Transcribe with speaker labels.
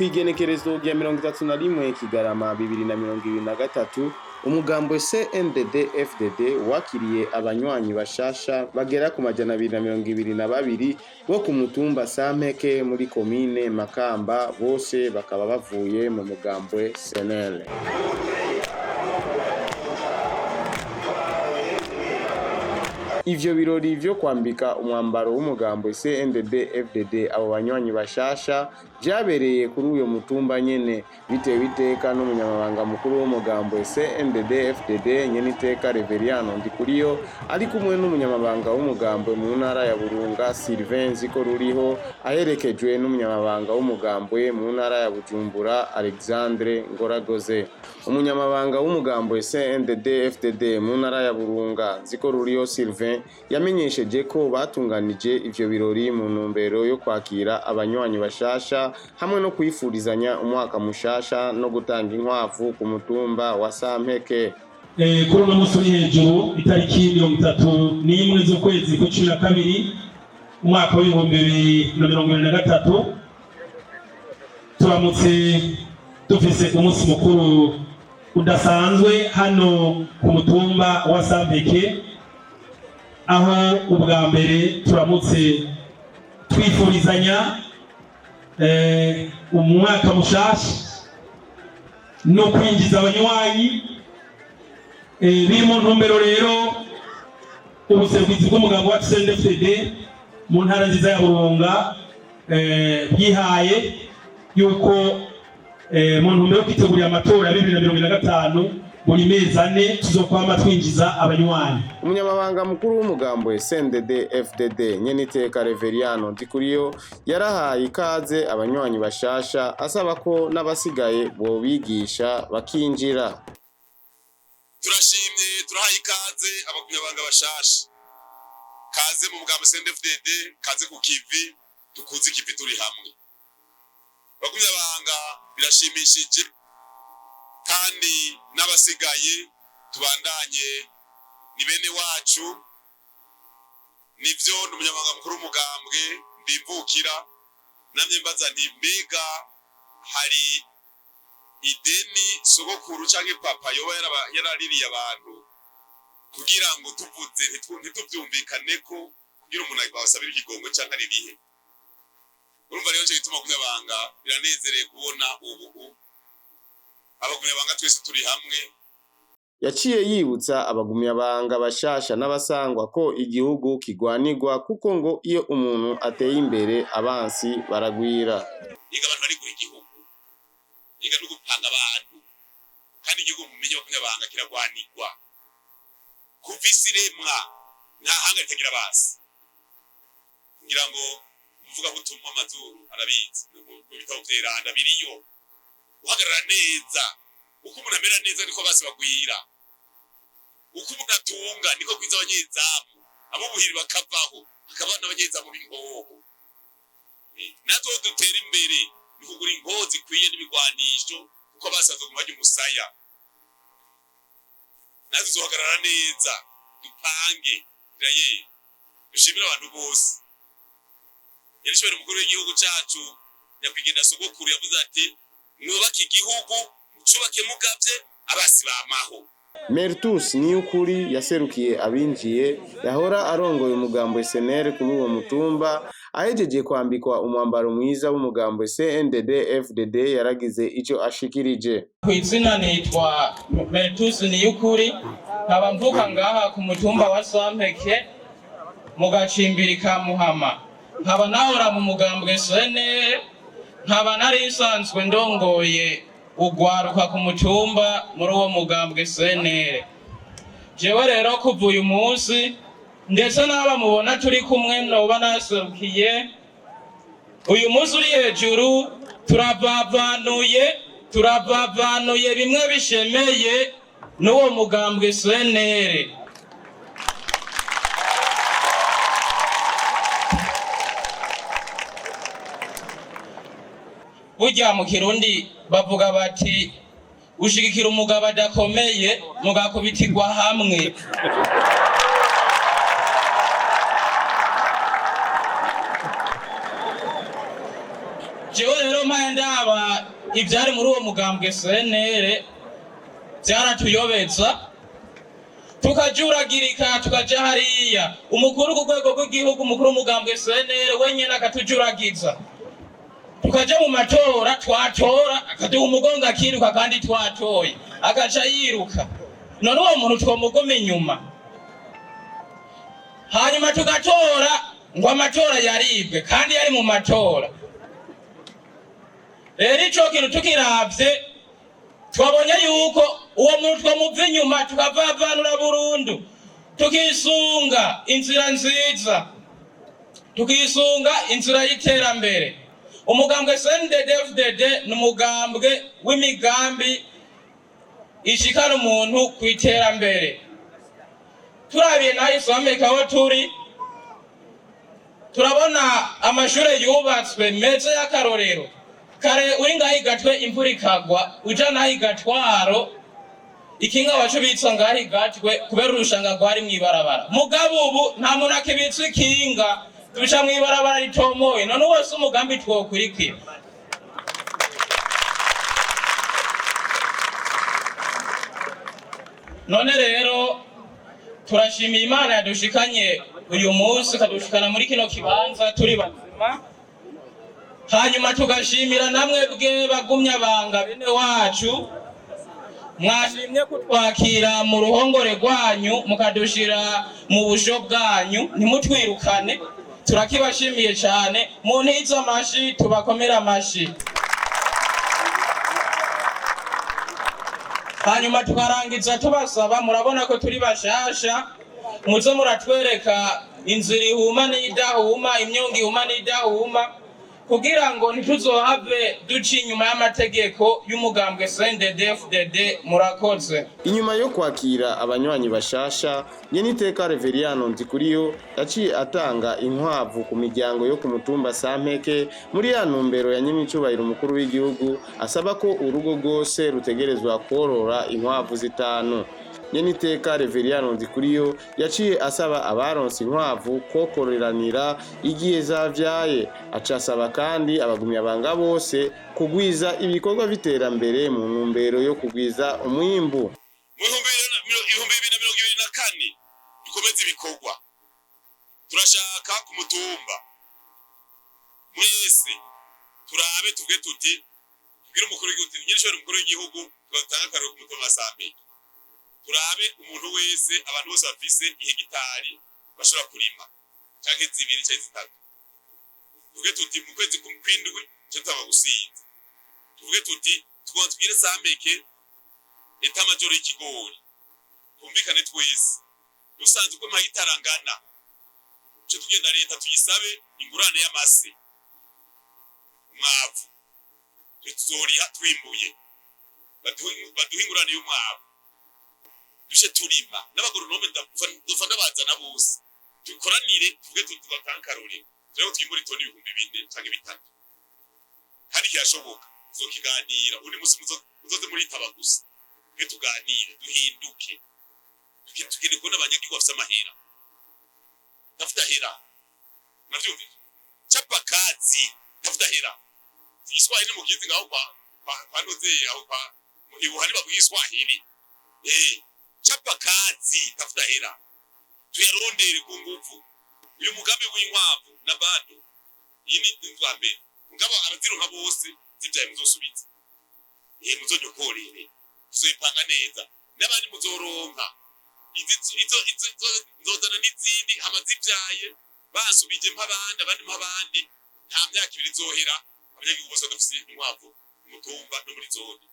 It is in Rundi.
Speaker 1: Kw'igenekerezo rya 31 Kigarama 2023, umugambwe CNDD FDD wakiriye abanywanyi bashasha bagera ku 222 bo ku mutumba Sampeke muri komine Makamba, bose bakaba bavuye mu mugambwe CNL. Ivyo birori vyo kwambika umwambaro w'umugambwe CNDD FDD abo banywanyi bashasha vyabereye kuri uyo mutumba nyene, bitewe iteka n'umunyamabanga mukuru w'umugambwe CNDD FDD nyeniteka Reveriyano Ndikuriyo, ari kumwe n'umunyamabanga w'umugambwe mu ntara ya Burunga Sylvain Nzikoruriho, aherekejwe n'umunyamabanga w'umugambwe mu ntara ya Bujumbura Alexandre Ngoragoze. Umunyamabanga w'umugambwe CNDD FDD mu ntara ya Burunga Nzikoruriho Sylvain yamenyesheje ko batunganije ivyo birori mu ntumbero yo kwakira abanywanyi bashasha hamwe no kwifurizanya umwaka mushasha no gutanga inkwavu ku mutumba wa Sampeke.
Speaker 2: Kuri uno munsi uri hejuru, itariki 31 z'ukwezi kwa 12, umwaka wa 2023, turamutse dufise umunsi mukuru udasanzwe hano ku mutumba wa Sampeke, aho ubwa mbere turamutse twifurizanya umwaka mushasha no kwinjiza abanywanyi. Biri mu ntumbero rero ubuserukizi bw'umugambwe wacu CNDD-FDD mu ntara nziza ya Burunga bwihaye yuko mu ntumbero yo kwitegurira amatora ya 2025, buri mezi 4 tuzokwama twinjiza abanywanyi.
Speaker 1: Umunyamabanga mukuru w'umugambwe CNDD FDD nyeniteka Reveriyano Ndikuriyo yarahaye ikaze abanywanyi bashasha, asaba ko n'abasigaye bobigisha bakinjira.
Speaker 3: Turashimye, turahaye ikaze abagumyabanga bashasha. Kaze mu mugambwe CNDD-FDD, kaze ku kivi, tukuze ikivi turi hamwe. Bagumyabanga, birashimishije, kandi n'abasigaye tubandanye ni bene wacu. Nivyo, ni umunyamabanga mukuru w'umugambwe ndimvukira, namye mbaza nti: mbega hari ideni sogokuru canke papa yoba yaraririye abantu kugira ngo tuvuze ntituvyumvikaneko, kugira umuntu abasabire ikigongo canke aririhe? Urumva rero, nico gituma abagumyabanga biranezereye kubona ubu abagumyabanga twese turi hamwe.
Speaker 1: Yaciye yibutsa abagumyabanga bashasha n'abasangwa ko igihugu kigwanirwa, kuko ngo iyo umuntu ateye imbere abansi baragwira.
Speaker 3: Yiga abantu barigura igihugu, yiga no gupanga abantu, kandi igihugu, mumenye abagumyabanga, kiragwanirwa. Kuva isi iremwa nta hanga ritagira abasi. Ngira ngo umuvugabutumwa amazuru arabizi, mu bitabo vyeranda biriyo. Uhagarara neza, uko umuntu amera neza niko basi bagwira, uko umuntu atunga niko gwiza abanyezamu, abubuhiri bakavaho, hakaba n'abanyezamu b'inkoho. Natwe dutera imbere ni kugura inkoho zikwiye n'ibigwanisho, kuko basaza kumajya umusaya. Natwe tuzohagarara neza, dupange irayeri. Dushimire abantu bose. Yarishobora umukuru w'igihugu cacu nyakwigendera sogokuru yavuze ati: "Mwubake igihugu, mucubake mugavye, abasi bamaho."
Speaker 1: Mertus Niyukuri yaserukiye abinjiye, yahora arongoye umugambwe SNL kuri uwo mutumba, ahejeje kwambikwa umwambaro mwiza w'umugambwe CNDD FDD, yaragize ico ashikirije.
Speaker 4: Ku izina nitwa Mertus Niyukuri, nkaba mvuka ngaha ku mutumba wa Sampeke mu gacimbiri ka Muhama, nkaba nahora mu mugambwe SNL, nkaba nari nsanzwe ndongoye ugwaruka ku mutumba muri uwo mugambwe SNL. Jewe rero kuva uyu munsi, ndetse n'aba mubona turi kumwe noba naserukiye uyu munsi uri hejuru, turavavanuye, turavavanuye bimwe bishemeye n'uwo mugambwe SNL. Burya mu Kirundi bavuga bati: "Ushigikira umugabo adakomeye mugakubitirwa hamwe." Jewe rero mpaye Nagenda ndaba ivyari muri uwo mugambwe CNL, vyaratuyobeza, tukajuragirika, tukaja hariya. Umukuru ku rwego rw'igihugu, umukuru w'umugambwe CNL wenyene akatujuragiza, tukaja mu matora, twatora akaduha umugongo akiruka, kandi twatoye akaca yiruka. None uwo muntu twomuguma inyuma? Hanyuma tugatora ngo amatora yaribwe kandi yari mu matora. Rero ico kintu tukiravye, twabonye yuko uwo muntu twomuva inyuma, tukavavanura burundu, tukisunga inzira nziza, tukisunga inzira y'iterambere. Umugambwe CNDD-FDD ni umugambwe w'imigambi ishikana umuntu ku iterambere. Turabiye naho isomeka aho turi, turabona amashure yubatswe meza y'akarorero. Kare uri ngaho igatwe, imvura ikagwa, uja naho igatwaro ikinga wacu ubitsa ngaho igatwe kubera urushanga rwari mw'ibarabara. Mugabo ubu nta muntu akibitsa ikinga, tuca mw'ibarabara ritomoye. None uwo si umugambi twokurikira? None rero turashimiye Imana yadushikanye uyu munsi, ikadushikana muri kino kibanza turi bazima. Hanyuma tugashimira namwe bwe bagumya banga bene wacu, mwashimye kutwakira mu ruhongore rwanyu, mukadushira mu busho bwanyu, ntimutwirukane. Turakibashimiye cyane. Mu ntizo amashi, tubakomere amashi. Hanyuma tukarangiza tubasaba, murabona ko turi bashasha, muze muratwereka inzira ihuma n'idahuma, imyongo ihuma n'idahuma, kugira ngo ntituzohave duca inyuma y'amategeko y'umugambwe CNDD-FDD. Murakoze.
Speaker 1: Inyuma yo kwakira abanywanyi bashasha, nyeniteka Reveriyano Nzikuriyo yaciye atanga inkwavu ku miryango yo ku mutumba Sampeke, muri ya ntumbero ya nyenicubahiro umukuru w'igihugu asaba ko urugo rwose rutegerezwa korora inkwavu zitanu. Nyeniteka Reveriyano Nzikuriyo yaciye asaba abaronse inkwavu kokororanira igihe zavyaye, aca asaba kandi abagumyabanga bose kugwiza ibikorwa vy'iterambere mu ntumbero yo kugwiza umwimbu.
Speaker 3: Mu 2024 dukomeze ibikorwa. Turashaka ku mutumba mwese turabe, tuvuge tuti tubwire umukuru w'igihugu, nyirishobora umukuru w'igihugu, tugatanga akarorero ku mutumba wa Sampeke. Turabe umuntu wese, abantu bose bafise ihegitari bashobora kurima, canke zibiri canke zitatu, tuvuge tuti mu kwezi kw'indwi tutaba gusiza. Tuvuge tuti tugomba tubwire Sampeke etamajoro y'ikigori, twumvikane twese dusanzwe uko amahegitari angana, ico tugenda leta tuyisabe ingurane y'amase, umwavu tuzoriha twimbuye, baduhe ingurane y'umwavu dushe turima. N'abagoronome ndopfa ndabazana bose, dukoranire, tuvuge tuti tugatanga akarorero, turebe twimbure itoni 4000 canke 3, kandi kirashoboka. Tuzokiganira undi musi, muzoze muritaba gusa, twe tuganire, duhinduke. Tugende kubona abanyagihugu bafise amahera. Tafuta hera, navyumvise, chapa kazi, tafuta hera. Igiswahili mukizi ngaho kwa Nozeye aho kwa ibuhani bavuga Igiswahili. Chapa kazi, tafuta hera, tuyarondere ku nguvu. Uyu mugambi w'inkwavu na bado iyi ni inzu ya mbere, mugabo abazironka bose zivyaye muzosubiza, muzonyokorere, tuzoyipanga neza n'abandi muzoronka. Nzozana n'izindi hama zivyaye basubije mp'abandi, abandi mp'abandi. Nta myaka ibiri izohera abanyagihugu bose badafise inkwavu mu mutumba no muri zone.